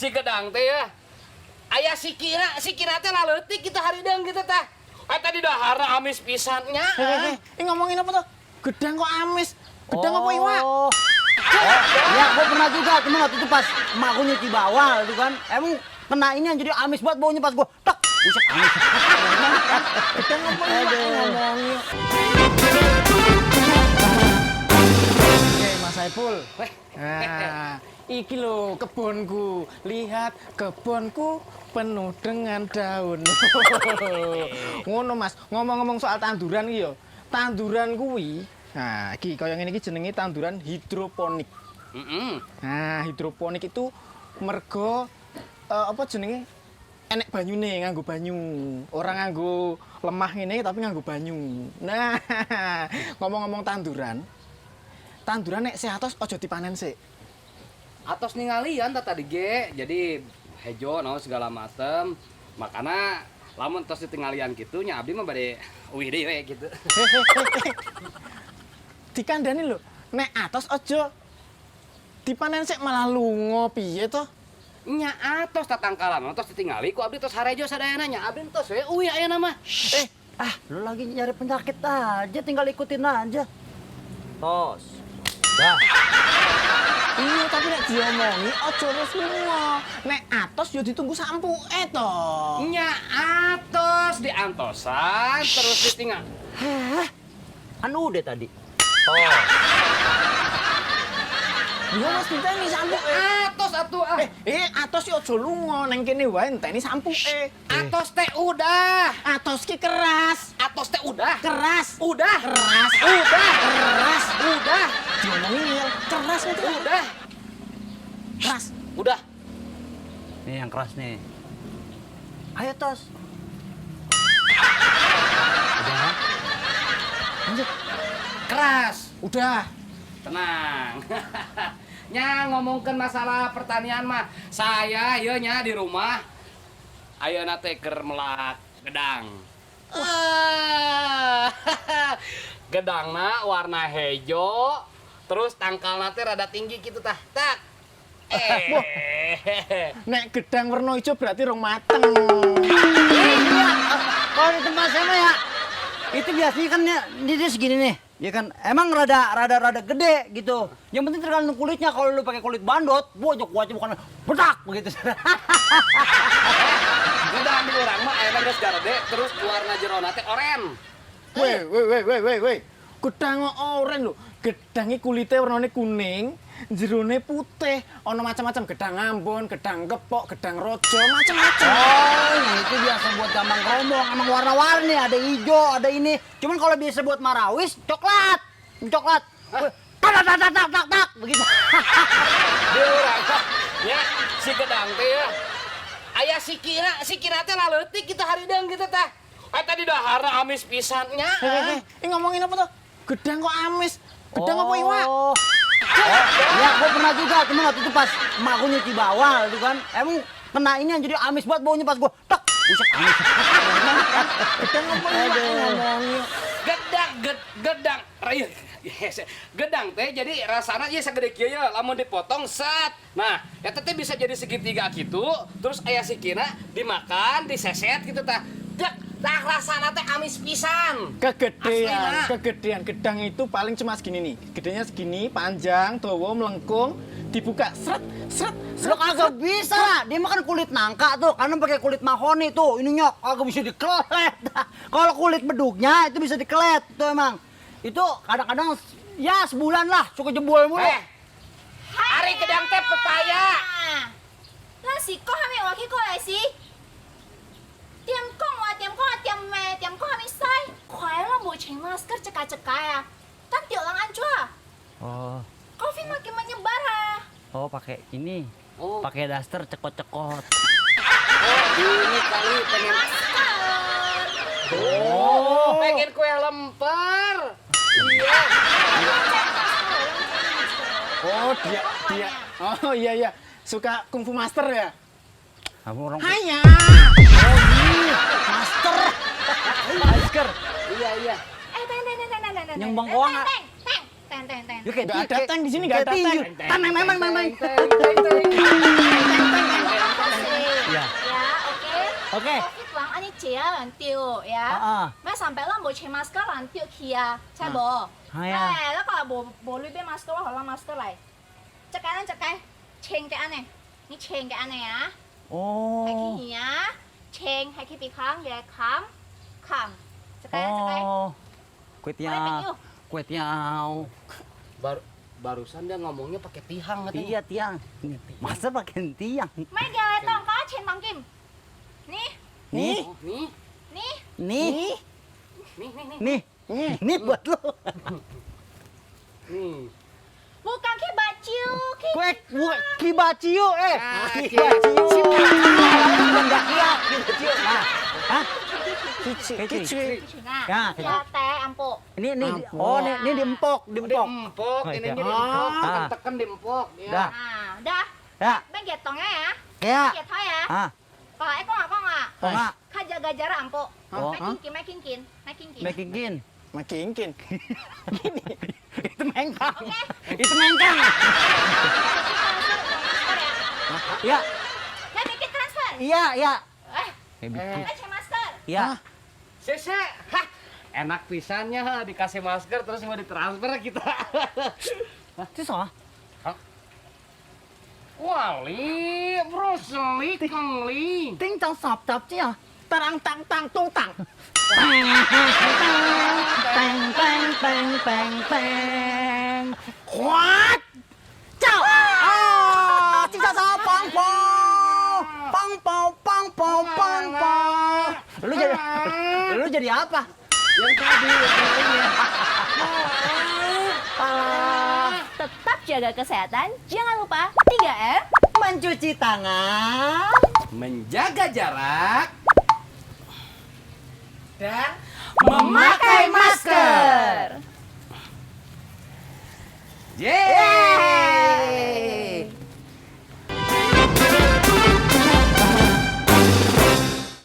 si Gedang teh ya. Aya si Kira teh laleutik kita harideung gitu tah. Tadi dahara amis pisannya. Ngomongin apa tuh? Gedang kok amis? Gedang apa iwak? Ya, gua pernah juga, cuma waktu itu pas emak gua nyuci bawah gitu kan. Emang kena ini yang jadi amis banget baunya pas gua. Tek, buset amis. Gedang apa iwak? Ngomongin. Oke, Mas Saiful. Nah, iki lho kebunku. Lihat kebunku penuh dengan daun. Ngono Mas, ngomong-ngomong soal tanduran iki yo. Tanduran kuwi, nah iki kaya ngene iki jenenge tanduran hidroponik. Nah, hidroponik itu mergo apa jenenge? Enek banyune, nganggo banyu. Ora nganggo lemah ngene tapi nganggo banyu. Nah, ngomong-ngomong tanduran nek seatos aja dipanen sik. Atos ningalian tadi ge, jadi hejo no segala macem. Makana lamun tos ditingalian gitu nya abdi mah bade uih deui we gitu. Dikandani lho, nek atos aja dipanen sik malah lunga piye to? Nya atos tatangkalan tos ditingali ku abdi tos harejo sadayana nya abdi tos we uih ayeuna mah. Lu lagi nyari penyakit aja, tinggal ikutin aja. Tos. Dah. Iya, tapi nek diomongi aja wis lunga. Nek atos ya ditunggu sampuke to. Nya atos diantosan terus ditinggal. Hah? Anu udah tadi. Iya Mas diteni sampuke. Atos atuh ah. Atos ya aja lunga, neng kene wae enteni sampuke. Atos teh udah. Atos ki keras. Atos teh udah. Keras. Udah. Keras. Udah. Keras. Udah. Diomongin ya, keras itu. Udah. Keras. Udah. Nih yang keras nih. Ayo tos. Udah. Lanjut. Keras. Udah. Tenang. Nya ngomongkeun masalah pertanian mah saya ieu nya di rumah ayeuna teh keur melak gedang. Gedangna warna hejo terus tangkalna teh rada tinggi gitu tah. Tak. Nek gedang warna hijau berarti rong mateng. Iya. Kalau di tempat saya mah ya itu biasanya kan ya dia segini nih. Ya kan, emang rada gede gitu. Yang penting tergantung kulitnya. Kalau lu pakai kulit bandot, bojok wajah bukan bedak begitu. Gedang di urang mah ayeuna geus garede terus warna jerona teh oren. Weh. Gedang oren lho. Gedange kulite warnane kuning, jerone putih. Ana macam-macam gedang Ambon, gedang Kepok, gedang Rojo, macam-macam. Oh, nah itu biasa buat gambang rombong. Emang warna-warni, ada hijau, ada ini. Cuman kalau biasa buat marawis, coklat. Coklat. Tak begitu. Di urang ya si gedang teh ya. Aya si Kira teh laleutik kita harideung gitu tah. Tadi dahara amis pisannya. Ngomongin apa tuh? Gedang kok amis? Gedang apa iwak? Ya, gua pernah juga. Cuma waktu itu pas emak gua nyuci bawah gitu kan. Emang kena ini yang jadi amis banget baunya pas gua. Tek, buset amis. Gedang apa iwak? Ngomongin. Gedang. Gedang teh jadi rasana ieu sagede kieu ya lamun dipotong set. Nah, eta teh bisa jadi segitiga gitu, terus aya sikina dimakan, diseset gitu tah. Dah rasana teh amis pisan. Kegedean gedang itu paling cuma segini nih. Gedenya segini, panjang, dawa, melengkung, dibuka seret. Lo kagak bisa lah, dia makan kulit nangka tuh, karena pakai kulit mahoni tuh, ininya kagak bisa dikelet. Kalau kulit bedugnya itu bisa dikelet tuh emang. Itu kadang-kadang ya sebulan lah suka jebol mulu. Ari gedang teh pepaya. Lah si ko hame waki ko sih. Tiam ko hame sai. Kuai lah mau ceng masker cekak-cekak ya. Kan tiulang anjua. Oh, Covid makin menyebar ha. pakai ini. Oh. Pakai daster cekot-cekot. Ini kali pengen Masker. pengen kue lemper. Iya. Oh, dia. Oh iya. Suka kungfu master ya? Kamu orang Hanya. Master. Masker. Iya. Teng. Yang bangkoang. Teng. Ya kayak Nggak ada tank di sini, nggak ada tinju. tank. Tank. Teng. Oke. Covid lang ani cia lantiu ya. Ah. Mai sampai lah mau pakai masker lantiu kia, cai bo. Ah, ya. Lah kalau bo lui be masker lah, holang masker lah. Cekai, ceng ke aneh. Ni ceng ke aneh ya. Oh. Hai ki ya, ceng hai ki pikang ya kam, kam. Cekai. Oh. Kue Boleh tiaw. yuk. Kue tiaw. Barusan dia ngomongnya pakai tihang katanya. Iya tiang. Masa pakai tiang? Mai dia tong kau ceng bang Kim. Nih, Nih, Oh, nih. nih. nih, Nih. nih buat lo. Nih. Bukan ki baju, ki. Kue kibacio kibacio. Benda kia kibacio. Nah, hah? Kecil. Nah, Ya. ya teh ampo. Ini oh ini diempok, diempok. Empok, ini iya. jadi empok, Ah. tekan di empok. Ya. Dah. Nah, dah. Ya. Bên kia tong ya. Ya. Kia thôi ya. Ah, Kalau ekor kok nggak? kok enggak? Kan jaga jarak ampo. Oh. Mai kinkin. Mekingkin. Makingkin. Itu mengkang. Oke. Itu mengkang. Ya, Saya bikin transfer. iya, iya. Cek masker. Ya. Sese, hah, enak pisannya ha, dikasih masker terus mau ditransfer kita. Itu salah. Wali, Bruce Lee, Kang Lee. Ting tang sap tap chứ à? Tarang tang tang tung tang. Bang bang bang bang bang. What? Chào. À, chúng ta sao bang bang. Lu jadi apa? Yang tadi, Tetap jaga kesehatan. Jangan lupa 3M. Mencuci tangan. menjaga jarak dan Memakai masker. yeah.